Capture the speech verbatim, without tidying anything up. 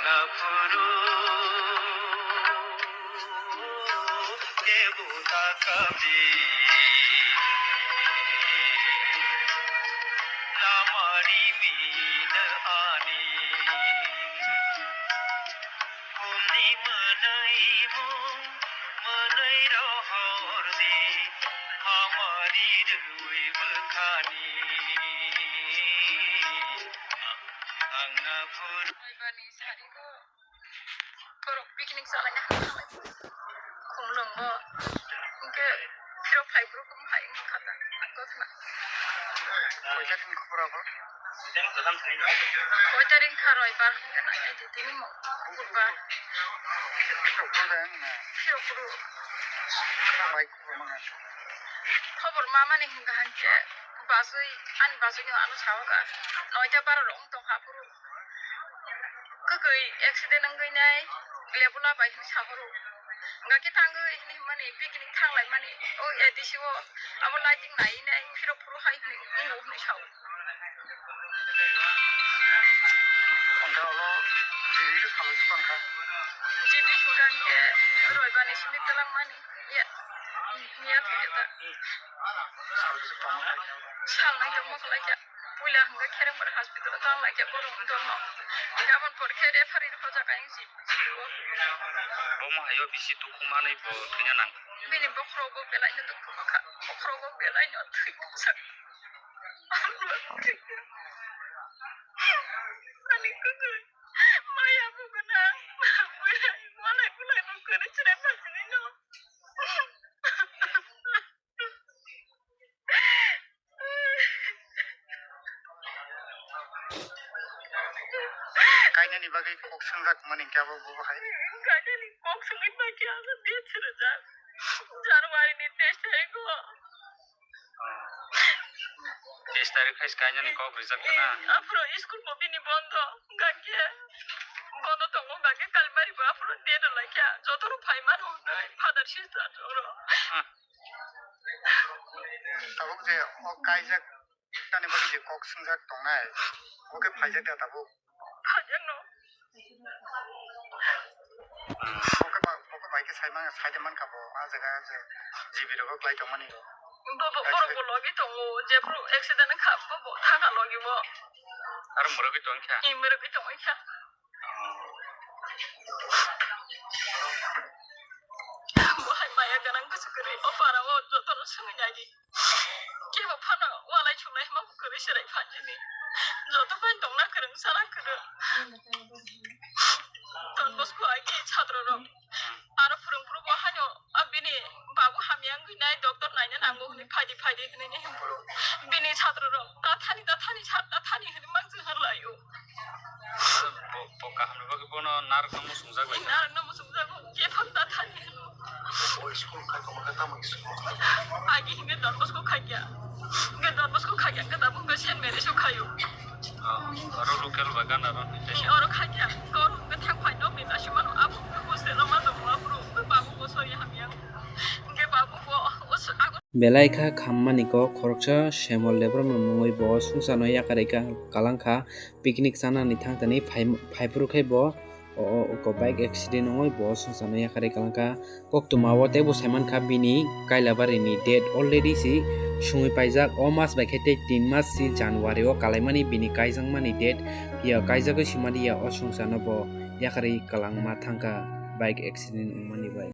Aphuru kebo ta kabji lamari mino ani. Kumni mwnwi mung mwnwi rohor di hamari rwi bwkhani. Ang aphuru Borok picnic chalaina thanglaio. Khumlwngo. Hinkhe phirok phai borok phai wngkha da. Gotma. Koi tarik ni khobor abo? Koi tarik kha roibar hinkhe na, ai di tini mo budbar. Phirok phuru. Khobor ma mani hinkha hankhe bachwi, ani bachwino ano sahoka. Noita baro rok wng tongkha phuru. Kwkwi accident wngwi nai, lebula bai hwnwi sahoro. Gaki tangwi hwnwi hwnmani, picnic thanglaimani, o A D C o abo lighting naiwi nai, phirok phuru hai hwnwi wngo hwnwi sao. Hwnkhe abo G D khe salai se tongkha. G D hwnkha hinkhe roibani simi twlangmani, ya, miya thwikhe ta. Salai se tongma khaikhe. Salnai tongma khlaikhe. Puila hwnkhe Kherengbar hospital o tang laikha borok wngtongno. Hwnkhe aboni pore khe referee rok hojakha ayang si-, siro. Bo mo hayo bisi dukhu manwi bo thwina nang. Bini bokhorogo belai no dukhu mankha. Bokhorogo belai no thwi kha. Ani kwkwi. Maya buguna. Walai bulai no kwrwi chwrai phaisingwi no. Kainani bagwi kok swngjak mani khe abo bo hai. Kainani kok swngwi bai khe abo date swrwjak. January ni teis tarikh o. Teis tarikh hai kainani kok rijak khna. Aphuru school bo bini bondo. Gakhe bondo tongo, gakhe kalbari bo aphuru date rwlai kha. Joto rok phai mano hwnwi father sister rok. Tabuk je o kaijak tani bagwi je kok swngjak tongnai, bo khe phaijak da tabuk? Phaijak no. Bo khe ba, bo khe bai khe sai man, sai de man kha bo, a jaga je G B rok klai tongmani rok. Bo, bo, borok bo logi tongo, jephru accident wngkha, bo, bo thangkha logi bo. Aro mwrwgwi tongkha? Ee, mwrwgwi tongkha. Bo hai maya gwnang bwswk kwrwi, o para o jotono swngwi nai di. Kebo phano walai chulai hima bo kwrwi chwrai phan jini. Joto bai tongna kwrwng, sana kwrwng. Don Bosco agi chhatro rok. Aro phwrwngphuru bo haino, a, bini babu hamya wngwi nai, doctor naina nango hwnwi phaidi phaidi hwnwi ni hwnphuru. Bini chhatro rok tathani, tathani, sat tathani hwnwi mangsa hwnlaio. Bo, bo kaham ni bagwi bono narwkna muchungjago. Narwkna muchungjago, jephang tathani hwno. Bo school khai tongma khe tamo school khai? Agi hinkhe Don Bosco khaikya. Hinkhe Don Bosco khaikya, hinkhe tabuk hinkhe Saint Mary's o khaio. Ah, oro local ba gana ro ni tei. Ni oro khaikya, kor hinkhe thang phai nok ni nasimano, abo hinkhe hostel o ma tongo, aphuru hinkhe babu bo sori hamya. Hinkhe babu bo, o s-, ago Belai kha khammani kok khoroksa Semol Debbarma mungwi bo sungsano yakarwi ka-, kalang kha, picnic chanani thangtani phai-, phaiphuru khe bo o, o, o, bike accident wngwi bo sungsano yakarwi kalang kha. Koktwma o teibo saiman kha bini Kailabari ni date already si sungwi paijak. O mas bai khe tei tin mas si January o kalaimani bini kaijakmani date ya kaijagwi simani ya o sungsano bo yakarwi kalangma thangkha bike accident wngmani bai.